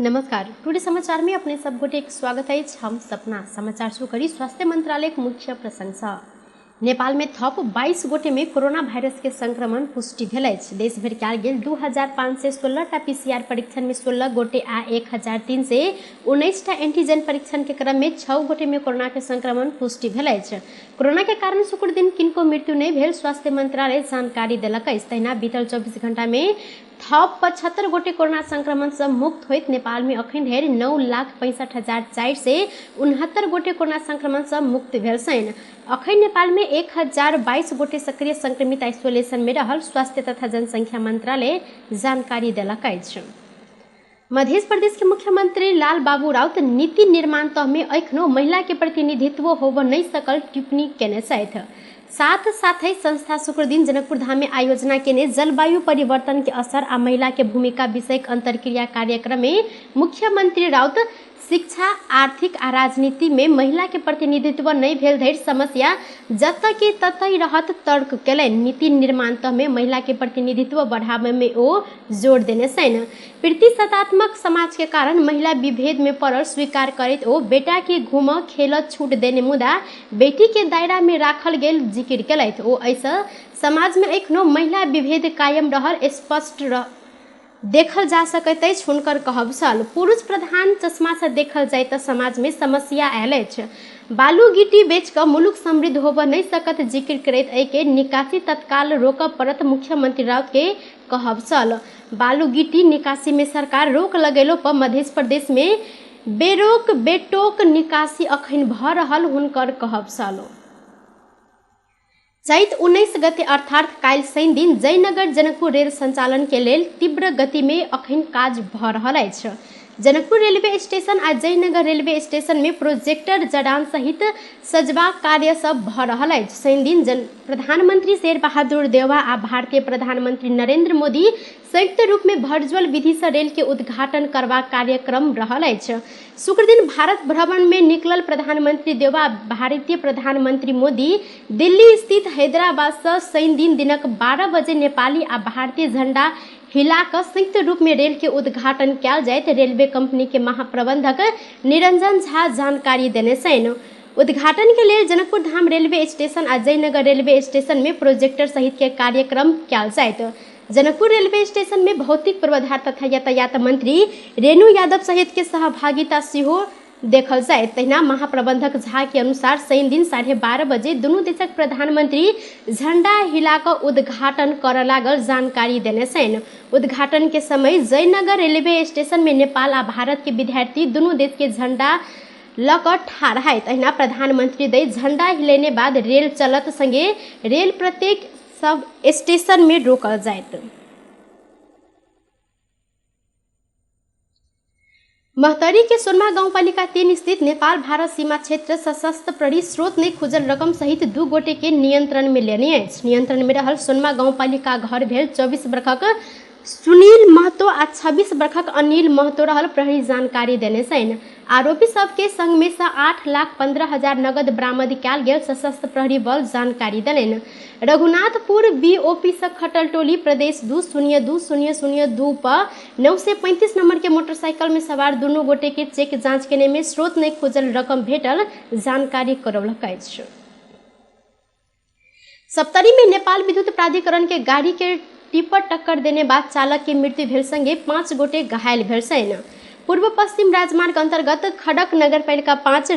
नमस्कार, टुडे समाचार में अपने सब गोटे स्वागत है। हम सपना समाचार शुरू करी स्वास्थ्य मंत्रालय मुख्य प्रशंसा। नेपाल में थप 22 गोटे में कोरोना वायरस के संक्रमण पुष्टि भेल अछि। देश भरि कयल गेल 2516 टा पीसीआर परीक्षण में 16 गोटे आ 1319 टा एंटीजन परीक्षण के क्रम में 6 गोटे में कोरोना के संक्रमण पुष्टि भेल अछि। कोरोना के कारण शुक्र दिन किनको मृत्यु नहीं भेल स्वास्थ्य मंत्रालय जानकारी देलक अछि। तहिना बीतल 24 घंटा में थप 75 गोटे कोरोना संक्रमण से मुक्त होइत नेपाल में अखन धरि 9,65,469 गोटे कोरोना संक्रमण से मुक्त भेल छनि। अखन नेपाल में 1022 गोटे सक्रिय संक्रमित आइसोलेशन में रहल स्वास्थ्य तथा जनसंख्या मंत्रालय जानकारी देलक अछि। मध्य प्रदेश के मुख्यमंत्री लाल बाबू राउत नीति निर्माण तह में एखनो महिला के प्रतिनिधित्व होब नहीं सकल टिप्पणी केने छथि। साथ साथै संस्था शुक्र दिन जनकपुर धाम में आयोजना केने जलवायु परिवर्तन के असर आ महिला के भूमिका विषयक अंतरक्रिया कार्यक्रम में मुख्यमंत्री राउत शिक्षा, आर्थिक आ राजनीति में महिला के प्रतिनिधित्व नहीं भेल धरि समस्या जत के ततै रहत तर्क केलनि। नीति निर्माण तह में महिला के प्रतिनिधित्व बढ़ावे में ओ जोर देने छनि। प्रतिशतात्मक समाज के कारण महिला विभेद में पड़ल स्वीकार करैत ओ बेटा के घूम खेल छूट देने मुदा बेटी के दायरा में राखल गेल जिक्र केलथि। ओ एहिसँ समाज में एखनो महिला विभेद कायम रहल स्पष्ट देखल जा सकैत अछि। हुनकर कहब छल, पुरुष प्रधान चश्मा से देखल जाय तऽ समाज में समस्या आयल अछि। बालू गिट्टी बेच कऽ मुलुक समृद्ध होब नहीं सकत जिक्र करैत एहि के निकासी तत्काल रोकऽ पड़त मुख्यमंत्री राउत के कहब छल। बालू गिट्टी निकासी में सरकार रोक लगेलो पर मध्य प्रदेश में बेरोक बेटोक निकासी अखन भऽ रहल हुनकर कहब छल। चैत 19 गते अर्थात काल्हि शनि दिन जयनगर जनकपुर रेल संचालन के लेल तीव्र गति में अखन काज भऽ रहल अछि। जनकपुर रेलवे स्टेशन आ जयनगर रेलवे स्टेशन में प्रोजेक्टर जड़ान सहित सजबाक कार्य सब भऽ रहल अछि। शनि दिन प्रधानमंत्री शेर बहादुर देउवा आ भारतीय प्रधानमंत्री नरेंद्र मोदी संयुक्त रूप में वर्चुअल विधि से रेल के उद्घाटन करबाक कार्यक्रम रहल अछि। शुक्र दिन भारत भ्रमण में निकलल प्रधानमंत्री देउवा भारतीय प्रधानमंत्री मोदी दिल्ली स्थित हैदराबाद से शनि दिन दिनक 12 बजे नेपाली आ भारतीय झंडा हिला कऽ संयुक्त रूप में रेल के उद्घाटन कयल जायत। रेलवे कंपनी के महाप्रबंधक निरंजन झा जानकारी देने छनि। उद्घाटन के लेल जनकपुर धाम रेलवे स्टेशन आ जयनगर रेलवे स्टेशन में प्रोजेक्टर सहित के कार्यक्रम कयल जायत। जनकपुर रेलवे स्टेशन में भौतिक पूर्वाधार तथा यातायात मंत्री रेणु यादव सहित के सहभागिता सेहो देखल जाय। तहिना महाप्रबंधक झा के अनुसार शनि दिन 12:30 बजे दुनू देशक प्रधानमंत्री झंडा हिला कऽ उद्घाटन करऽ लागल जानकारी देने छनि। उद्घाटन के समय जयनगर रेलवे स्टेशन में नेपाल आ भारत के विद्यार्थी दुनू देश के झंडा लऽ कऽ ठाढ़ होयत। तहिना प्रधानमंत्री दै झंडा हिलेने बाद रेल चलत संगे रेल प्रत्येक सब स्टेशन में रोकल जायत। महोत्तरी के सोनमा गाउँपालिका 3 स्थित नेपाल भारत सीमा क्षेत्र सशस्त्र प्रहरी स्रोत नै खुजल रकम सहित 2 गोटे के नियंत्रण में लेने अछि। नियंत्रण में रहल सोनमा गाउँपालिका घर भेल 24 बरखक सुनील महतो आ 26 बरखक अनिल महतो रहल प्रहरी जानकारी देने छनि। आरोपी सबके संग में से 8,15,000 नगद बरामद कयल गेल सशस्त्र प्रहरी बल जानकारी देलनि। रघुनाथपुर बीओपी से खटल टोली प्रदेश 202002 पर 935 नंबर के मोटरसाइकिल में सवार दुनू गोटे के चेक जांच केने में स्रोत नहीं खोजल रकम भेटल जानकारी करौलक अछि। सप्तरी में नेपाल विद्युत प्राधिकरण के गाड़ी के टिपर टक्कर देने बाद चालक के मृत्यु भेल संगे 5 गोटे घायल भेल छनि। पूर्व पश्चिम राजमार्ग अंतर्गत खड़क नगरपालिका 5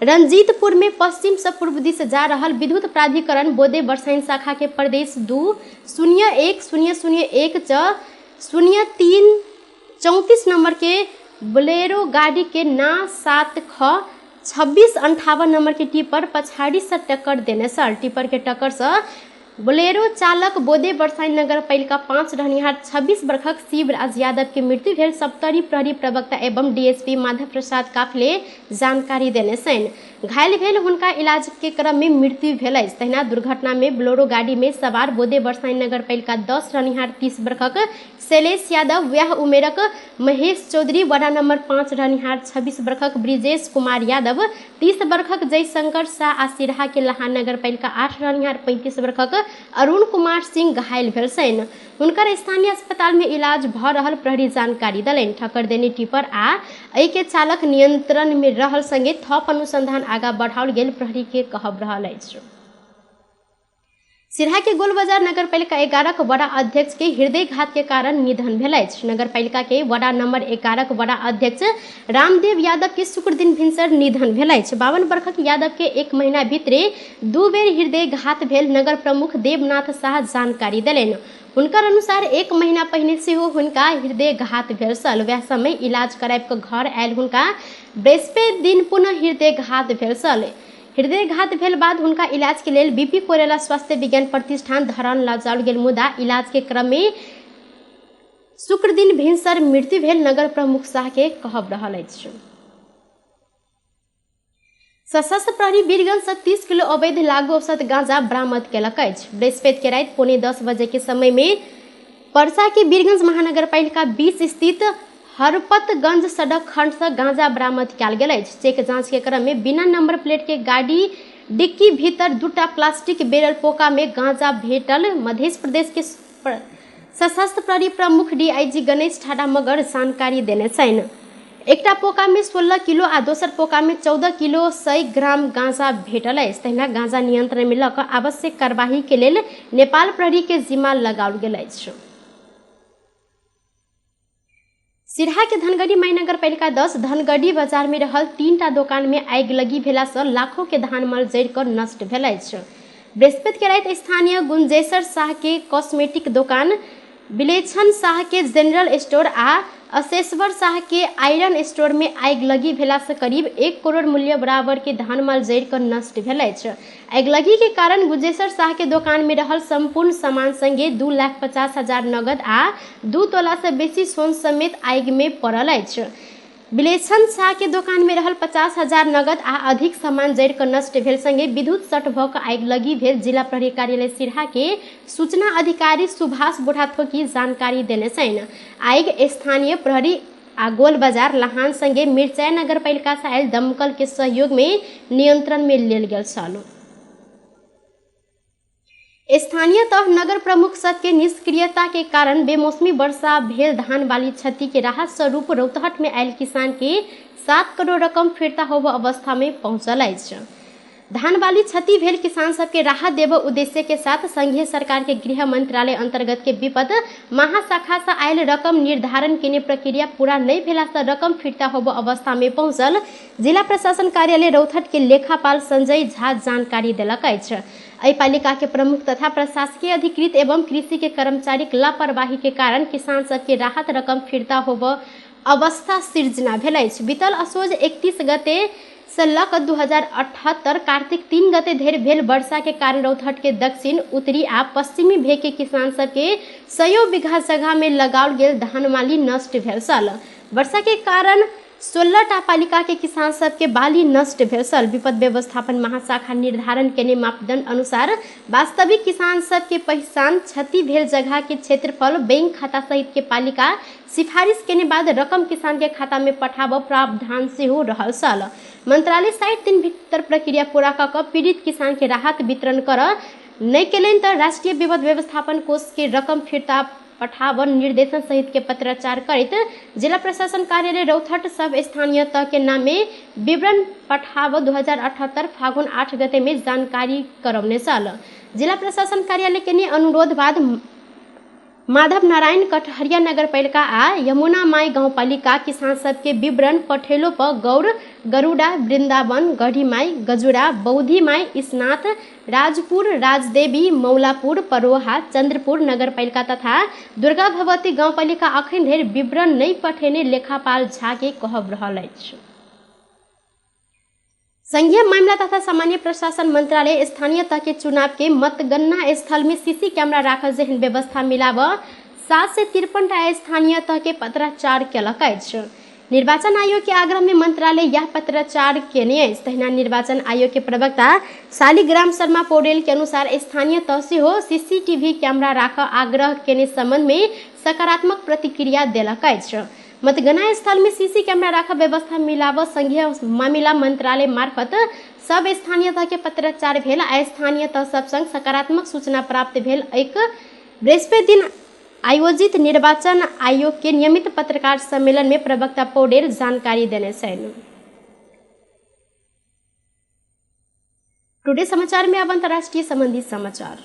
रंजीतपुर में पश्चिम से पूर्व दिश जा रहल विद्युत प्राधिकरण बोदे बरसाइन शाखा के प्रदेश 2 0 1 0 0 1 6 0 3 34 नंबर के बोलेरो गाड़ी के ना 7 ख 26 58 नंबर के टिपर पछाड़ी से टक्कर देने छल। टिपर के टक्कर से बोलेरो चालक बोदे बरसाइन नगरपालिका 5 रहनिहार 26 बरखक शिवराज यादव के मृत्यु भेल सप्तरी प्रहरी प्रवक्ता एवं डीएसपी माधव प्रसाद काफले जानकारी देने छनि। घायल भेल हुनका इलाज के क्रम में मृत्यु भेल अछि। तहिना दुर्घटना में बोलेरो गाड़ी में सवार बोदे बरसाइन नगरपालिका 10 रहनिहार 30 बरखक शैलेश यादव, व्याह उमेरक महेश चौधरी, वार्ड नंबर 5 रहनिहार 26 बरखक ब्रिजेश कुमार यादव, 30 बरखक जयशंकर शाह आ सिरहा के लहान नगरपालिका 8 रहनिहार 35 बरखक अरुण कुमार सिंह घायल भेल छनि। हुनकर स्थानीय अस्पताल में इलाज भ रहल प्रहरी जानकारी देलनि। ठक्कर देने टिपर आ एहि के चालक नियंत्रण में रहल संगे थप अनुसंधान आगा बढ़ाओल गेल प्रहरी के कहब रहल अछि। सिरहा के गोलबाजार नगरपालिका 11 वडा अध्यक्ष के हृदयघात के कारण निधन भेल अछि। नगरपालिका के वडा नंबर 11 वडा अध्यक्ष रामदेव यादव के शुक्र दिन भिनसर निधन भेल अछि। 52 वर्षक यादव के 1 महीना भीतरे 2 बेर हृदयघात भेल नगर प्रमुख देवनाथ शाह जानकारी देलनि। हुनकर अनुसार 1 महीना पहिने सेहो हुनका हृदयघात भेल छल। वएह समय इलाज कराबि कऽ घर आयल हुनका बृहस्पति दिन पुनः हृदयघात भेल छल। हृदयघात भेल बाद हुनका इलाज के लेल बीपी कोइराला स्वास्थ्य विज्ञान प्रतिष्ठान धरान लजाओल गेल, मुदा इलाज के क्रम में शुक्र दिन भिनसर मृत्यु भेल नगर प्रमुख शाह के कहब रहल अछि। सशस्त्र प्रहरी वीरगंज से 30 किलो अवैध लागू औषध गांजा बरामद केलक अछि। बृहस्पति के राति 9:45 बजे के समय में परसा के वीरगंज महानगरपालिका 20 स्थित हरपतगंज सड़क खंड से गांजा बरामद कयल गेल अछि। चेक जांच के क्रम में बिना नंबर प्लेट के गाड़ी डिक्की भीतर 2टा प्लास्टिक बेरल पोका में गांजा भेटल मध्य प्रदेश के सशस्त्र प्रहरी प्रमुख डीआईजी गणेश ठाडा मगर जानकारी देने छनि। एकटा पोका में 16 किलो आ दोसर पोका में 14 किलो 100 ग्राम गांजा भेटल अछि। तहिना गांजा नियंत्रण में लऽ कऽ आवश्यक कार्यवाही के लेल नेपाल प्रहरी के जिम्मा लगाओल गेल अछि। सिरहा के धनगढ़ी महानगरपालिका 10 धनगढ़ी बाजार में रहल 3टा दोकान में आगि लगी भेला से लाखों के धान मल जरि कऽ नष्ट भेल अछि। बृहस्पति के राति स्थानीय गुंजेश्वर शाह के कॉस्मेटिक दोकान, बिलेछन शाह के जनरल स्टोर आ अशेश्वर शाह के आयरन स्टोर में आगि लगी भेला से करीब 1 करोड़ मूल्य बराबर के धान माल जरि कऽ नष्ट भेल अछि। आगिलगी के कारण गुजेश्वर शाह के दोकान में रहल संपूर्ण सामान संगे 2,50,000 नगद आ 2 तोला से बेसी सोन समेत आगि में पड़ल अछि। बिलेछन शाह के दोकान में रहल 50,000 नगद आ अधिक सामान जरि कऽ नष्ट भेल संगे विद्युत शॉर्ट भऽ कऽ आगिलगी भेल जिला प्रहरी कार्यालय सिरहा के सूचना अधिकारी सुभाष बुढ़ाथोकी जानकारी देने छनि। आगि स्थानीय प्रहरी आ गोल बाजार लहान संगे मिरचाई नगरपालिका से आयल दमकल के सहयोग में नियंत्रण में लेल गेल छल। स्थानीय तह नगर प्रमुख सबके निष्क्रियता के कारण बेमौसमी वर्षा भेल धान बाली क्षति के राहत स्वरूप रौतहट में आयल किसान के 7 करोड़ रकम फिर्ता होब अवस्था में पहुंचल अछि। धान बाली क्षति भेल किसान सबके राहत देब उद्देश्य के साथ संघीय सरकार के गृह मंत्रालय अंतर्गत के विपद महाशाखा से आयल रकम निर्धारण केने प्रक्रिया पूरा नहीं भेला से रकम फिर्ता होब अवस्था में पहुंचल जिला प्रशासन कार्यालय रौतहट के लेखापाल संजय झा जानकारी देलक अछि। एहि पालिका के प्रमुख तथा प्रशासकीय अधिकृत एवं कृषि के कर्मचारी लापरवाही के कारण किसान सबके राहत रकम फिर्ता होब अवस्था सिर्जना भेल अछि। बीतल असोज 31 गते से लऽ कऽ 2078 कार्तिक 3 गते धरि भेल वर्षा के कारण रौतहट के दक्षिण, उत्तरी आ पश्चिमी भेग के किसान सबके 100 बीघा जगह में लगाओल गेल धानमाली नष्ट भेल छल। वर्षा के कारण 16टा पालिका के किसान सबके बाली नष्ट भेल छल। विपद व्यवस्थापन महाशाखा निर्धारण केने मापदंड अनुसार वास्तविक किसान सबके पहिचान, क्षति भेल जगह के क्षेत्रफल, बैंक खाता सहित के पालिका सिफारिश केने बाद रकम किसान के खाता में पठाब प्रावधान सेहो रहल छल। मंत्रालय 60 दिन भीतर प्रक्रिया पूरा कऽ कऽ पीड़ित किसान के राहत वितरण कर नहि केलनि तऽ राष्ट्रीय विपद व्यवस्थापन कोष के रकम फिर्ता पठाब निर्देशन सहित के पत्राचार करैत जिला प्रशासन कार्यालय रौतहट सब स्थानीय तह के नामे विवरण पठाब 2078 फागुन 8 गते में जानकारी करौने छल। जिला प्रशासन कार्यालय के अनुरोध बाद माधव नारायण कटहरिया नगरपालिका आ यमुना माई गाउँपालिका किसान सबके विवरण पठेलो पर गौर, गरुडा, वृंदावन, गढ़ीमाई, गजुरा, बौद्धीमाई, इसनाथ, राजपुर, राजदेवी, मौलापुर, परोहा, चंद्रपुर नगरपालिका तथा दुर्गा भगवती गाउँपालिका अखन धरि विवरण नहि पठेने लेखापाल झा के कहब रहल अछि। संघीय मामला तथा सामान्य प्रशासन मंत्रालय स्थानीय तह के चुनाव के मतगणना स्थल में सीसी कैमरा राखल जेहन व्यवस्था मिलाब 753टा स्थानीय तह के पत्राचार केलक अछि। निर्वाचन आयोग के आग्रह में मंत्रालय यह पत्राचार केने अछि। तहिना निर्वाचन आयोग के प्रवक्ता शालिग्राम शर्मा पौडेल के अनुसार स्थानीय तह सेहो सीसीटीवी कैमरा राख आग्रह केने संबंध में सकारात्मक प्रतिक्रिया देलक अछि। मतगणना स्थल में सीसी कैमरा राख व्यवस्था मिलाब संघीय मामिला मंत्रालय मार्फत सब स्थानीय तह के पत्राचार भेल आ स्थानीय तह सब संग सकारात्मक सूचना प्राप्त भेल। एक बृहस्पति दिन आयोजित निर्वाचन आयोग के नियमित पत्रकार सम्मेलन में प्रवक्ता पौडेल जानकारी देने छनि। टुडे समाचार में अब अंतर्राष्ट्रीय संबंधी समाचार।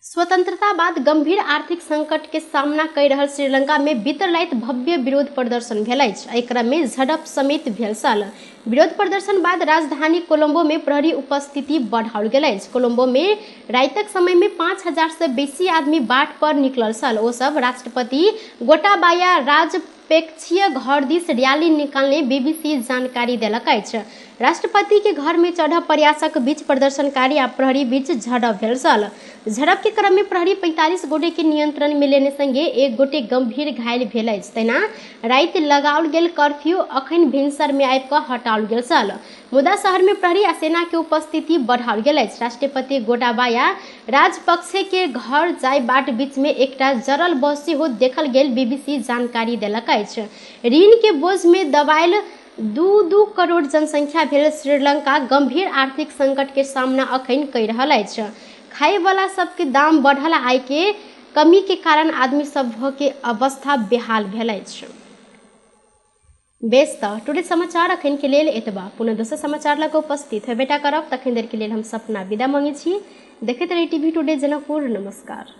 स्वतंत्रता बाद गंभीर आर्थिक संकट के सामना कर रहल श्रीलंका में बीतल राति भव्य विरोध प्रदर्शन भेल अछि। एहि क्रम में झड़प समेत भेल छल। विरोध प्रदर्शन बाद राजधानी कोलंबो में प्रहरी उपस्थिति बढ़ाओल गेल अछि। कोलंबो में रातिक समय में 5000 से बेसी आदमी बाट पर निकलल छल। ओ सब राष्ट्रपति गोटाबाया राजपेक्षीय घर दिस रैली निकालने बीबीसी जानकारी देलक अछि। राष्ट्रपति के घर में चढ़ब प्रयासक बीच प्रदर्शनकारी आ प्रहरी बीच झड़प भेल छल। झड़प के क्रम में प्रहरी 45 गोटे के नियंत्रण में लेने संगे एक गोटे गंभीर घायल भेल अछि। तहिना राति लगाओल गेल कर्फ्यू अखन भिनसर में आबि कऽ हटाओल गेल छल। मुदा शहर में प्रहरी आ सेना के उपस्थिति बढ़ाओल गेल अछि। राष्ट्रपति गोटाबाया राजपक्षे के घर जाय बाट बीच में एकटा जरल बस सेहो देखल गेल बीबीसी जानकारी देलक अछि। ऋण के बोझ में दबायल 2-2 करोड़ जनसंख्या भेल श्रीलंका गंभीर आर्थिक संकट के सामना अखन कहि रहल अछि। खाए वाला सबके दाम बढ़ल, आय के कमी के कारण आदमी सब के अवस्था बेहाल भेल अछि। बेस त टुडे समाचार अखन के लेल एतबा। पुनः दोसर समाचार लग उपस्थित होबेटा करब, तखन देर के लेल हम सपना विदा मांगे छी। देखैत रही टीवी टुडे जनकपुर। नमस्कार।